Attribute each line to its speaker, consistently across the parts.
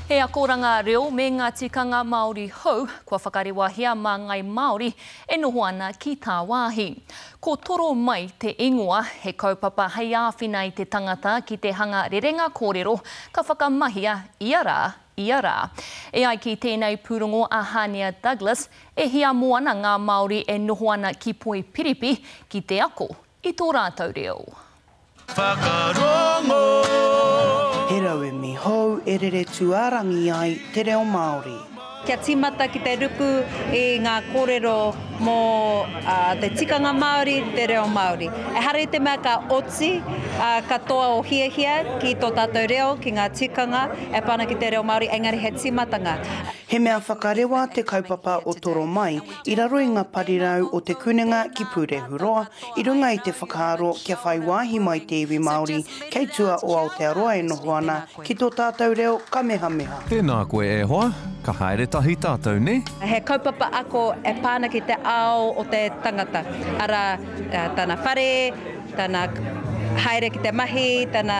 Speaker 1: He akoranga reo me ngā tikanga Māori hou kua whakarewahia mā ngāi Māori e noho ana ki tāwāhi. Ko Toro Mai te ingoa, he kaupapa hei āwhina i te tangata ki te hanga rerenga kōrero ka whakamahia ia rā, ia rā. E ai ki tēnei pūrongo a Hania Douglas, e hiamo ana ngā Māori e noho ana ki Poipiripi ki te ako i tō rātou reo.
Speaker 2: Whakarongo! He rauemi hou e rere tūārangi ai te reo Māori.
Speaker 3: Kia tīmata ki te ruku i ngā kōrero mō te tikanga Māori, te reo Māori. Ehara i te mea ka oti katoa o hiahia ki tō tātou reo, ki ngā tikanga e pā ana ki te reo Māori, engari he tīmatanga.
Speaker 2: He mea whakarewa te kaupapa o Toro Mai i raro i ngā parirau o Te Kunenga ki Pūrehuroa I runga i te whakaaro kia whai wāhi mai te iwi Māori kei tua o Aotearoa e noho ana ki tō tātou reo kamehameha.
Speaker 4: Tēnā koe e hoa, ka haere tahi tātou, nē?
Speaker 3: He kaupapa ako e pā ana ki te ao o te tangata, arā, tana whare, tana haere ki te mahi, tana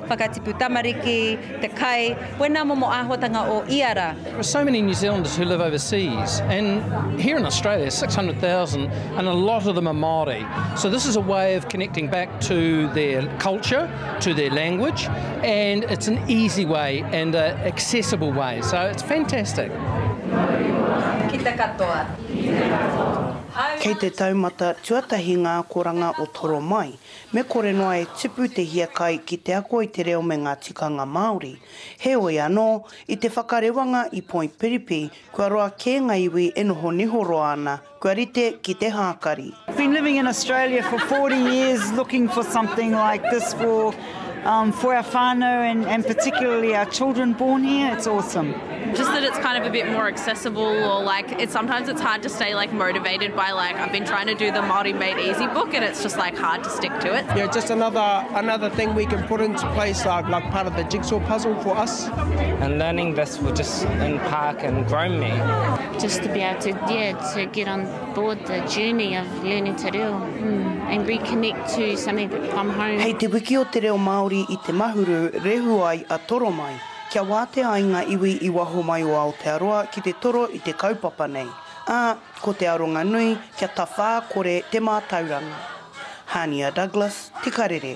Speaker 3: whakatipu tamariki, te kai, wēnā momo āhuatanga o ia rā.
Speaker 5: There are so many New Zealanders who live overseas and here in Australia 600,000 and a lot of them are Māori. So this is a way of connecting back to their culture, to their language and it's an easy way and an accessible way. So it's fantastic.
Speaker 3: Ki te katoa.
Speaker 2: Kei te taumata tuatahi ngā akoranga o Toro Mai, Me kore noa e tipu te hiakai ki te ako i te reo me ngā tikanga Māori. Heoi anō, i te whakarewanga i Point Piripi, kua roa kē ngā iwi e noho niho roa ana, kua rite ki te hākari.
Speaker 6: Been living in Australia for 40 years looking for something like this for um, for our whānau and, and particularly our children born here. It's awesome.
Speaker 7: Just that it's kind of a bit more accessible or like it's sometimes it's hard to stay like motivated by like I've been trying to do the Māori Made Easy book and it's just like hard to stick to it.
Speaker 8: Yeah, just another another thing we can put into place like, like part of the jigsaw puzzle for us.
Speaker 9: And learning this will just park and grow me.
Speaker 10: Just to be able to yeah to get on board the journey of learning te reo mm, and reconnect to something from home.
Speaker 2: Hei te wiki o te reo Māori i te Mahuru rehu ai a Toro Mai, kia wātea ai ngā iwi i waho mai o Aotearoa ki te toro i te kaupapa nei, ā, ko te aronga nui kia tawhā kore te mātauranga. Hania Douglas, Te Karere.